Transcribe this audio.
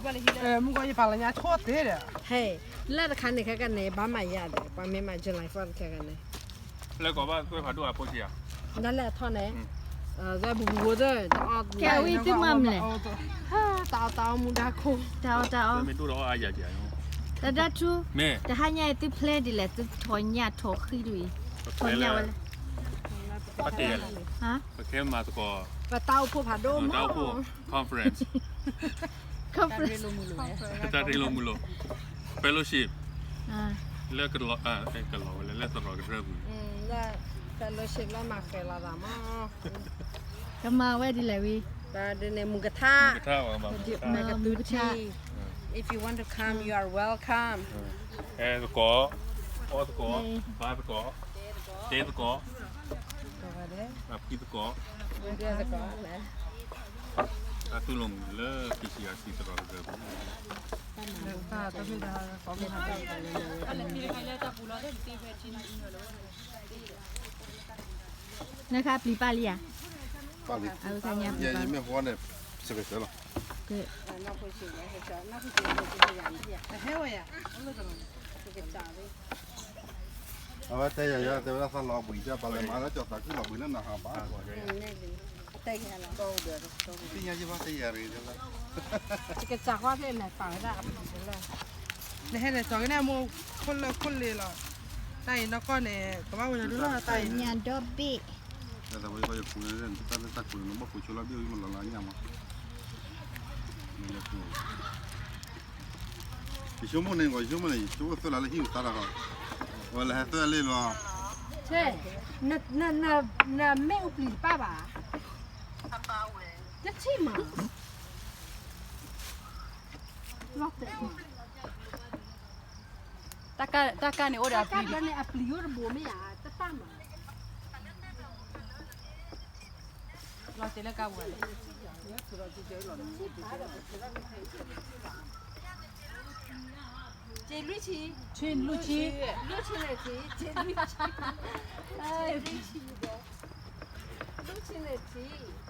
မုၢ်ကီၢ်ယပာ်လီၤညါဆိသ့ဒီး, ဟဲ, လၢတခါန့ၣ်ခဲကနံၣ် ဘၣ်မၤယၤဒီး ပှၤမ့ၢ်မၤ July fourth ခဲကနံၣ်, လၢကီၢ်ဘၣ်သွဲၣ်ဖးဒိၣ်အဖိဆံးဧါ, ဒၣ်လဲာ်အထီၣ်န့ၣ်, သွဲၣ်ပူၤပူၤသ့ၣ်, ကဲဝံၤသုမၤမလဲၣ်, တၢ်အီၣ်တၢ်အီမူဒါခိၣ်, တၢ်အီၣ်တၢ်အီ, တၢ်ဒၣ်ထူ, တဟါညါအံၤသုဖျဲးဒ်လဲၣ် သုထီၣ်ညၣ်ထီၣ်ဃံဒ်အံၤ, ထီၣ်ညၣ်ဝဲလဲၣ်, ပတဲယၤလဲၣ်, ပခဲမၤသကိး, ပတၢ်အိၣ်ဖှိၣ်ဖးဒိၣ်မး, တၢ်အိၣ်ဖှိၣ် conference, တၢ်ရ့လိာ်မုာ်လိာ်, fellowship, လၢကလီၤဝဲလဲၣ် လၢသရိာ်ကရၢပူၤ, fellowship လၢမၤဃဲၤလီၤသးမး, ကမၤဝဲဒ်လဲၣ်ဝံၤ, ဒ်န့ၣ်မုၢ်ကထါ, မုၢ်ကထါ, if you want to come you are welcome, ဟဲသကိး, အီၣ်သကိး, ဘါသကိး, တဲသကိး, ဖှံသကိး, တၢ်တူၢ်လိာ်မုာ်လၢ P C R C သရိာ်ကရၢပူၤ, နခါပျံၤပၢ်လံဧါ, ပၢ်လံ, ယမ့ၢ်ဟိန့ၣ်, စကစၢလီၤ, အဝဲတဲယၤယၤ တဲဝဲဒၣ်သးလီၤဘှံး ကပာ်လၢမၤလၢကၠီၤသးခုလီၤဘှံးလၢနဟးဘၣ်, သ့ၣ်ညါယဘၣ်တဲယၤရ့ၣ်လၢ, ကစၢ်ဃီသ့ၣ်န့ၣ် ပာ်ဝဲဒၣ်အပျံၤတလၢ, နဟဲန့ၣ် ကၠီၤကနဲၣ်မိၢ်ခိၣ်လၢခိၣ်လ့လီၤ, တၢ်အံၤနီၢ်ကီၢ်န့ၣ် ကဘၣ်ဝဲညါဒုလီၤတၢ်အံၤ, ညၣ်ဒီဘ့ၣ်, တၢ်သးဝဲကီၢ်ယခိၣ်န့ၣ် တၢ်လၢတၢ်ခိၣ်န့ၣ် နဘၣ်ခိၣ်ဆိလီၤဘ့ၣ်ဝံၤမးလီၤလၢအညၣ်မး, ယဆိကမိၣ်န့ၣ် ယဆိကမိၣ်န့ၣ် ယဆိကမိၣ်သွဲၣ်လၢ်လၢဟံၣ်ပူၤသါတၢ်ဃီ, ဝဲလၢဟဲသွဲၣ်လ့ၣ်လီၤ, နမ့ၢ်အိၣ်ပျံၤတပၢ်ဘၣ်, တထံၣ်မး, တၢ်ကၢ်န့ၣ်အိၣ်ဒီးအပျံၤ, တၢ်ကၢ်န့ၣ်အပျံၤအိၣ်တဘိမ့ၢ်ဧါ, တတၢ်မး, လီၤတဲာ်လၢကါပူၤ, က့လွံၢ်ဆံ, ဆံလွံၢ်ဆံ, လွံၢ်ဆံန့ၣ်ဆံ, ဆံလွံၢ်ဆံ, လွံၢ်ဆံန့ၣ်ဆံ,